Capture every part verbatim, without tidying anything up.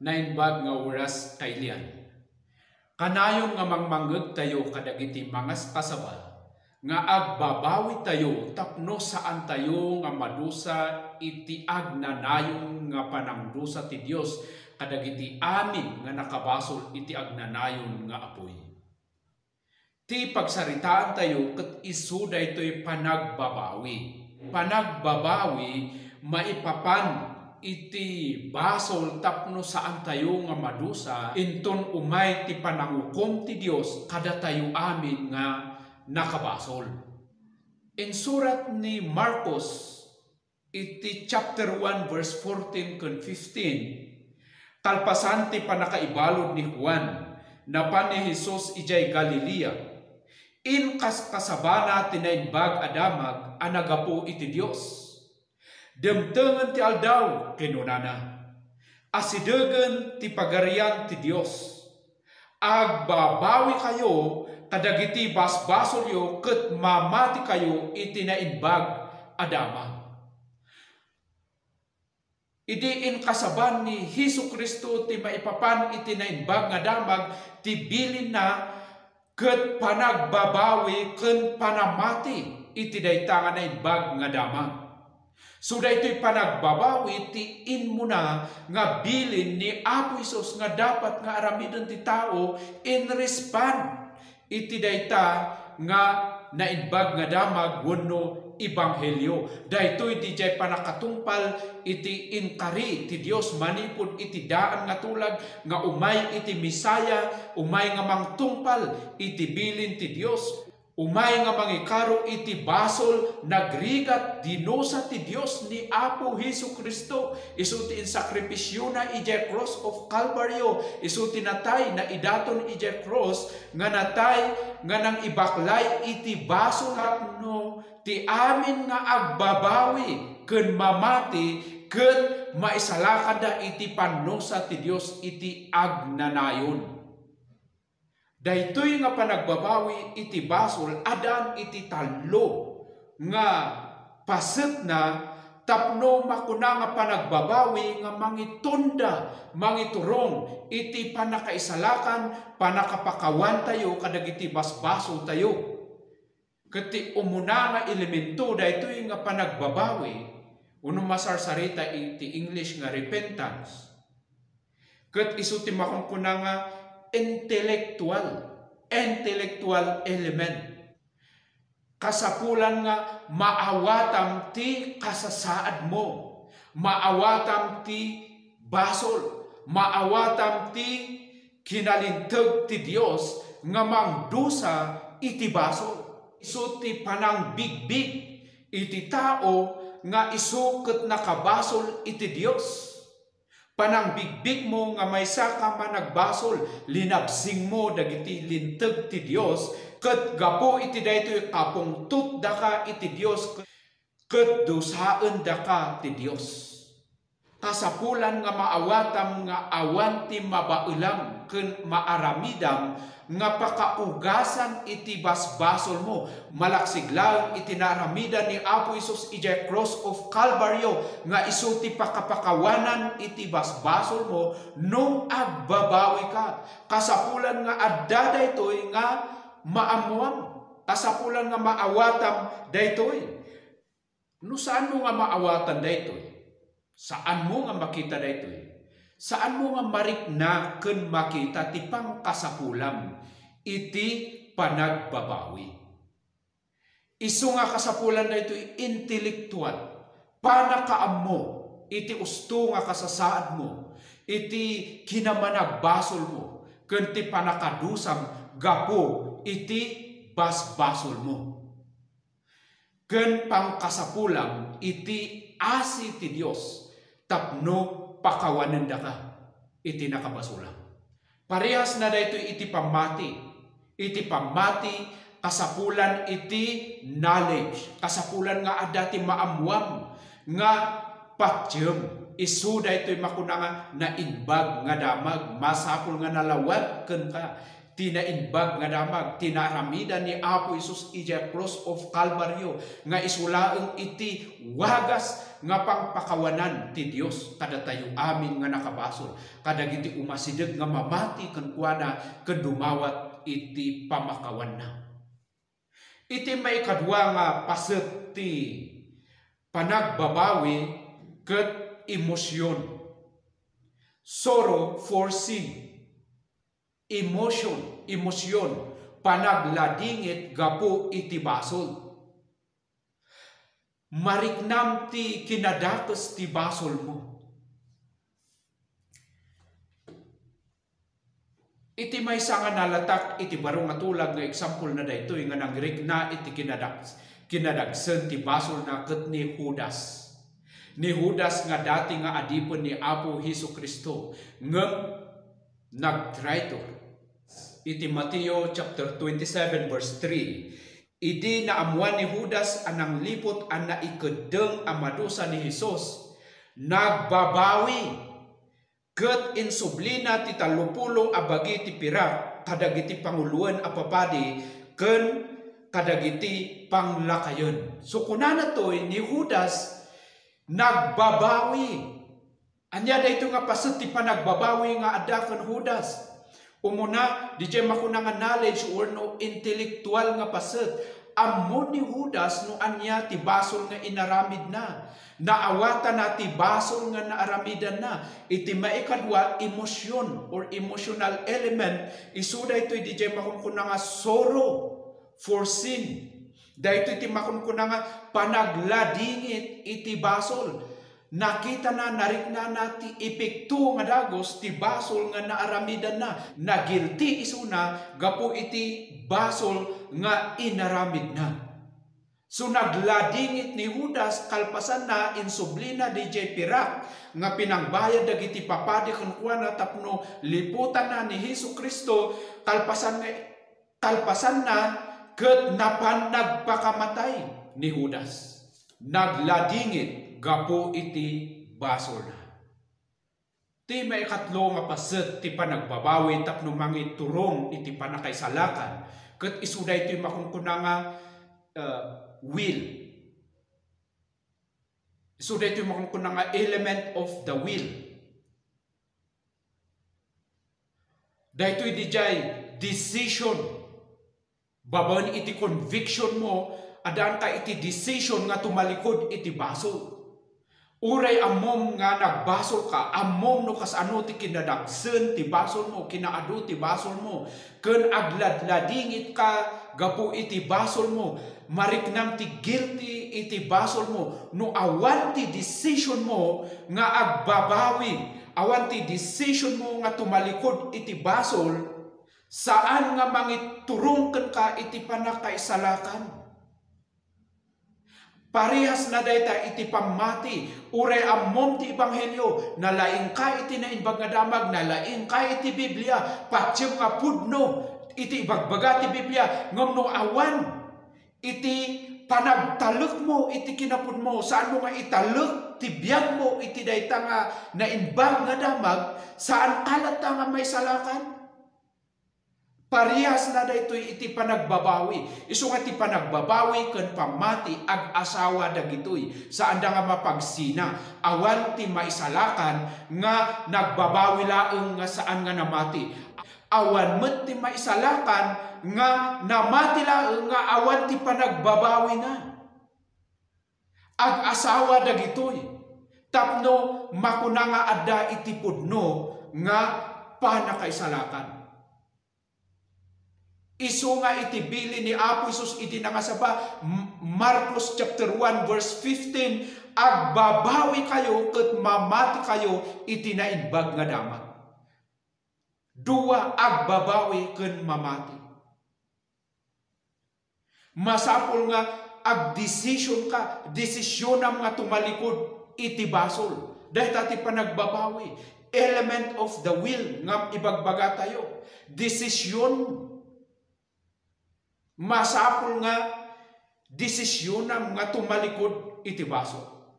Naimbag nga oras, kailian. Kanayon nga mangmangngegtayo kadagiti mangaskasaba nga agbabawitayo tapno saantayo nga madusa iti agnanayon nga panangdusa ti Dios kadagiti amin nga nakabasol iti agnanayon nga apuy. Ti pagsaritaantayo ket isu daytoy panagbabawi. Panagbabawi maipapan iti basol tapno saantayo nga madusa, inton umay ti panangukom ti Dios kadatayo amin nga nakabasol. Insurat ni Marcos iti chapter one, verse fourteen ken fifteen, kalpasan ti pannakaibalud ni Juan, napan ni Jesus idiay Galilea. Inkaskasabana ti Naimbag a Damag a naggapu iti Dios. Dimtengen ti aldaw, kinunana. Asidegen ti Pagarian ti Dios. Agbabawikayo kadagiti basbasolyo ket mamatikayo iti Naimbag a Damag. Idi inkasaban ni Jesu-Cristo ti maipapan iti Naimbag nga Damag, ti bilinna ket panagbabawi ken panamati iti dayta nga Naimbag nga Damag. So, daytoy panagbabawi ti immuna nga bilin ni Apo Jesus nga dapat nga aramiden ti tao in response iti dayta nga Naimbag nga Damag wenno ebanghelio. Daytoy diay pannakatungpal iti inkari ti Dios manipud iti daan nga tulag nga umay iti Messiah, umay nga mangtungpal iti bilin ti Dios. Umay nga mangikaro iti basol, nagrigat, dinusa ti Dios ni Apo Jesu-Cristo. Isu ti insakripisiona idiay cross of Calvario. Isu ti natay, naidaton idiay cross, nga natay, nga nangibaklay iti basol tapno ti amin nga agbabawi ken mamati ket maisalakanda iti pannusa ti Dios iti agnanayon. Daytoy nga panagbabawi iti basol, addaan iti tallo nga pasetna tapno makuna nga panagbabawi nga mangitunda, mangiturong iti pannakaisalakan, pannakapakawantayo kadagiti basbasoltayo. Ket ti umuna nga elemento daytoy nga panagbabawi, wenno masarsarita iti English nga repentance, ket isu ti makunkuna nga intellectual, intellectual element. Kasapulan nga maawatam ti kasasaadmo, maawatam ti basol, maawatam ti kinalinteg ti Dios nga mangdusa iti basol. Isu ti panangbigbig iti tao nga isu ket nakabasol iti Dios. Panangbigbigmo nga maysa ka managbasol, linabsingmo dagiti linteg ti Dios, ket gapu iti daytoy, kapungtotdaka iti Dios, ket dusaendaka ti Dios. Kasapulan nga maawatam nga awan ti mabaelam ken maaramidam nga pakaugasan iti basbasolmo, malaksid laeng iti naaramidan ni Apo Jesus idiay cross of Calvario, nga isu ti pakapakawanan iti basbasolmo no agbabawika. Kasapulan nga adda daytoy nga maammoam. Kasapulan nga maawatam daytoy. No saanmo nga maawatan daytoy, saanmo nga makita daytoy, saanmo nga marikna ken makita ti pangkasapulam iti panagbabawi. Isu nga kasapulan daytoy intelektual, pannakaammo iti usto nga kasasaadmo, iti kinamanagbasolmo, ken ti pannakadusam gapu iti basbasolmo. Ken pangkasapulam iti asi ti Dios tapno pakawanendaka iti nakabasolam. Parehasna daytoy iti pammati. Iti pammati, kasapulan iti knowledge. Kasapulan nga adda ti maammoam nga patiem. Isu daytoy makuna nga naimbag nga damag. Masapul nga nalawag kenka ti naimbag nga damag, ti naaramidan ni Apo Jesus idiay cross of Calvario, nga isu laeng iti wagas nga pangpakawanan ti Dios kadatayo amin nga nakabasol kadagiti umasideg nga mamati kenkuana ken dumawat iti pamakawanna. Iti maikadua nga paset ti panagbabawi ket emotion. Sorrow for sin. Emotion, emotion, panagladingit gapu iti basol. Mariknam ti kinadakes ti basolmo. Iti maysa nga nalatak iti baro nga tulag nga example na daytoy nga nangrikna iti kinadak-, kinadagsen ti basolna ket ni Judas. Ni Judas nga dati nga adipen ni Apo Jesu-Cristo, ngem nagtraitor. Iti Mateo chapter twenty-seven, verse three, idi naammuan ni Judas a nangliput a naikeddeng a madusa ni Jesus, nagbabawi ket insublina ti tallopulo a bagi ti pirak kadagiti panguloen a papadi ken kadagiti panglakayen. So, kunana toy ni Judas, nagbabawi. Ania daytoy nga paset ti panagbabawi nga adda ken Judas? Umuna, didiay makuna nga knowledge wenno intelektual nga paset, ammo ni Judas no ania ti basol nga inaramidna. Naawatana ti basol nga naaramidanna. Iti maikadua, emotion or emotional element, isu daytoy didiay makunkuna nga sorrow for sin. Daytoy ti makunkuna nga panagladingit iti basol. Nakitana, nariknana ti epekto nga dagus ti basol nga naaramidanna. Nagilti isuna gapu iti basol nga inaramidna. So, nagladingit ni Judas kalpasanna, insublina didiay pirak nga pinangbayad dagiti papadi kenkuana tapno liputanna ni Jesu-Cristo, kalpasan nga, kalpasanna ket napan nagpakamatay ni Judas. Nagladingit gapu iti basolna. Ti maikatlo nga paset ti panagbabawi tapno mangiturong iti pannakaisalakan, ket isu daytoy makunkuna nga, uh, will. Isu daytoy makunkuna nga element of the will. Daytoy didiay decision. Babaen iti conviction mo, addaanka iti decision nga tumalikod iti basol. Uray ammom nga nagbasolka, ammom no kasano ti kinadagsen ti basolmo, kinaadu ti basolmo, ken agladladingitka gapu iti basolmo, mariknam ti guilty iti basolmo, no awan ti decision mo nga agbabawi, awan ti decision mo nga tumalikod iti basol, saan nga mangiturong kenka iti pannakaisalakan. Parehas na dayta iti pammati. Uray ammom ti ebanghelio, nalaingka iti Naimbag nga Damag, nalaingka iti Biblia, patiem nga pudno iti ibagbaga ti Biblia, ngem no awan iti panagtalekmo iti kinapudmo, saanmo nga italek ti biagmo iti dayta nga Naimbag nga Damag, saanka latta nga maisalakan. Parehas na daytoy iti panagbabawi. Isu nga ti panagbabawi ken pammati, ag-asawa dagitoy. Saanda nga mapagsina. Awan ti maisalakan nga nagbabawi laeng nga saan nga namati. Awan met ti maisalakan nga namati laeng nga awan ti panagbabawina. Ag-asawa dagitoy tapno makuna nga adda iti pudno nga pannakaisalakan. Isu nga iti bilin ni Apo Jesus idi nangasaba, M-, Marcos chapter one verse fifteen, "Agbabawikayo ket mamatikayo iti Naimbag nga Damag." Dua, agbabawi ken mamati. Masapul nga agdesisionka, desisionam nga tumalikod iti basol. Dayta ti panagbabawi, element of the will nga ibagbagatayo. Desisyon. Masapul nga desisionam nga tumalikod iti basol.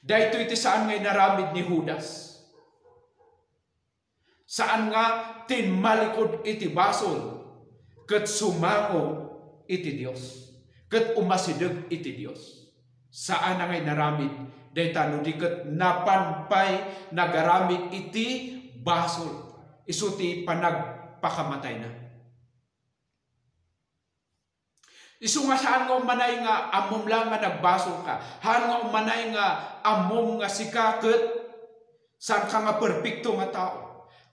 Daytoy ti saan nga inaramid ni Judas. Saan nga tinmalikud iti basol ket sumango iti Dios, ket umasideg iti Dios. Saan a nga inaramid dayta no di ket napan pay nagaramid iti basol. Isu ti panagpakamatayna. Isu nga saan nga umanay nga ammom lang nga nagbasolka. Saan nga umanay nga ammom nga sika ket saanka nga perpekto nga tao.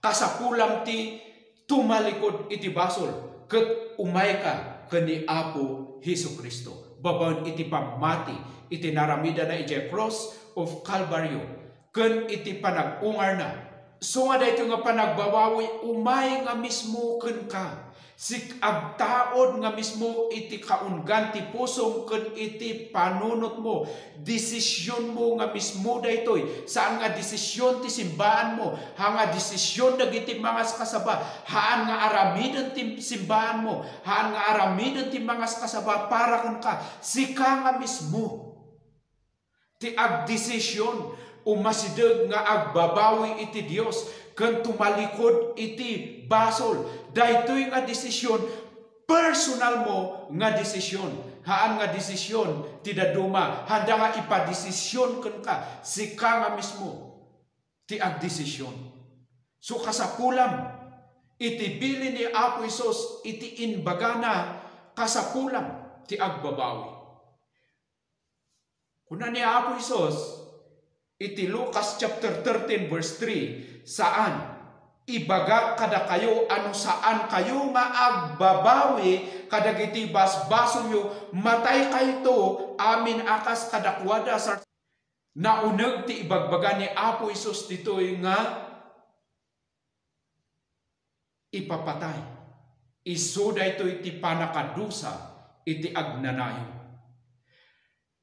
Kasapulam ti tumalikud iti basol ket umayka ken ni Apo Jesu-Cristo. Babaen iti pammati iti naramidana idiay cross of Calvario ken iti panag-ungarna. Isu nga daytoy nga panagbabawi, umay nga mismo kenka. Sik-, agtaud nga mismo iti kaunggan ti pusom ken iti panunotmo. Desisionmo nga mismo daytoy. Saan nga desisyon ti simbaanmo, haan nga desisyon dagiti mangaskasaba. Haan nga aramiden ti simbaanmo, haan nga aramiden ti mangaskasaba para kenka. Sika nga mismo ti agdesisyon, umasideg nga agbabawi iti Dios ken tumalikud iti basol. Daytoy nga desisyon, personal mo nga desisyon. Haan nga desisyon ti dadduma, haanda nga ipadesisyon kenka, sika nga mismo ti agdesisyon. So, kasapulam iti bilin ni Apo Jesus iti imbagana, kasapulam ti agbabawi. Kuna ni Apo Jesus iti Lucas chapter thirteen, verse three, "Saan, ibagak kadakayo a no saankayo nga agbabawi kadagiti basbasolyo, mataykayto amin a kas kadakuada." Sa-, nauneg ti ibagbaga ni Apo Jesus ditoy nga ipapatay. Isu daytoy ti pannakadusa iti agnanayon.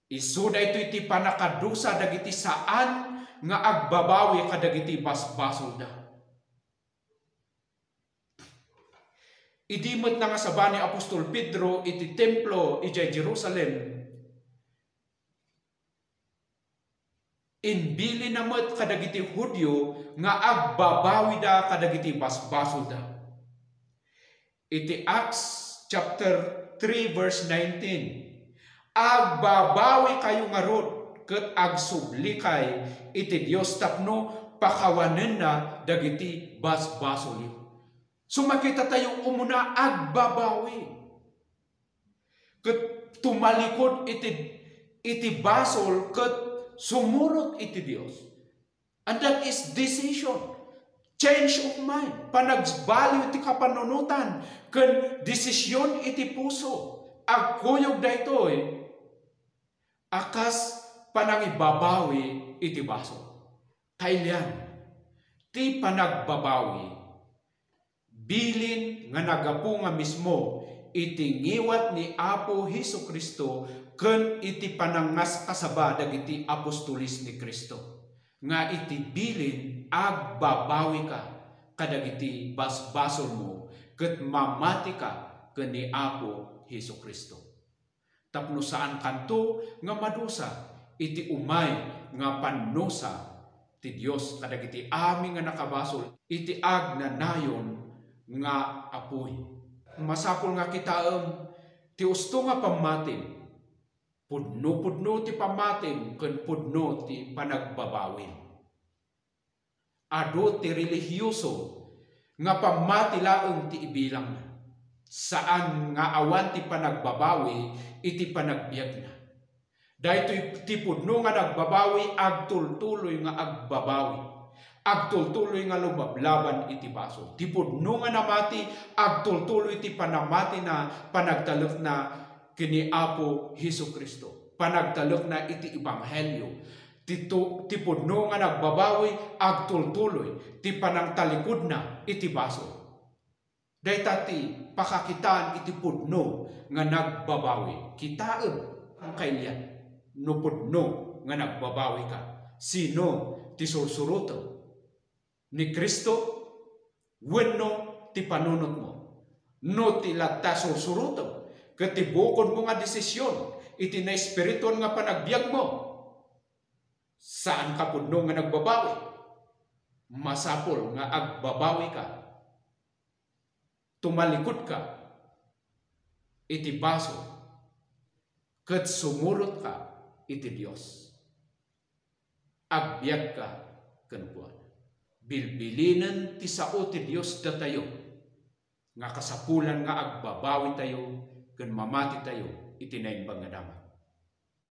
Isu daytoy ti pannakadusa dagiti saan nga agbabawi kadagiti basbasolda. Idi met nangasaba ni Apostol Pedro iti templo idiay Jerusalem, imbilinna met kadagiti Judio nga agbabawida kadagiti basbasolda. Iti Acts chapter three, verse nineteen, "Agbabawikayo ngarud ket agsublikayo iti Dios tapno pakawanenna dagiti basbasolyo." So, makitatayo umuna agbabawi. Ket tumalikud iti, iti basol ket sumurot iti Dios. And that is decision. Change of mind. Panagbaliw ti kapanunotan ken desisyon iti puso. Agkuyog daytoy a kas panangibabawi iti basol. Kailian, ti panagbabawi, bilin nga naggapu nga mismo iti ngiwat ni Apo Jesu-Cristo ken iti panangaskasaba dagiti apostoles ni Cristo, nga iti bilin agbabawika kadagiti basbasolmo ket mamatika ken ni Apo Jesu-Cristo. Tapno saankanto nga madusa iti umay nga pannusa ti Dios kadagiti amin nga nakabasol iti agnanayon nga apuy. Masapul nga kitaem ti usto nga pammatim. Pudno-pudno ti pammatim ken pudno ti panagbabawim. Adu ti relihiyoso nga pammati laeng ti ibilangna. Saan nga awan ti panagbabawi iti panagbiagna. Daytoy ti pudno nga nagbabawi, agtultuloy nga agbabawi. Agtultuloy nga lumablaban iti basol. Ti pudno nga namati, agtultuloy ti panamatina, panagtalekna ken ni Apo Jesu-Cristo. Panagtalekna iti ebanghelio. Ti tu-, ti pudno nga nagbabawi, agtultuloy ti panangtalikudna iti basol. Dayta ti pakakitaan iti pudno nga nagbabawi. Kitaem, kailian, no pudno nga nagbabawika. Sino ti sursurotem? Ni Cristo wenno ti panunotmo? No ti latta sursurotem ket ti bukodmo nga desisyon iti naespirituan nga panagbiagmo, saanka pudno nga nagbabawi. Masapul nga agbabawika, tumalikudka iti basol, ket sumurotka iti Dios. Agbiagka kenkuana. Bilbilinen ti sao ti Dios datayo nga kasapulan nga agbabawitayo ken mamatitayo iti Naimbag nga Damag.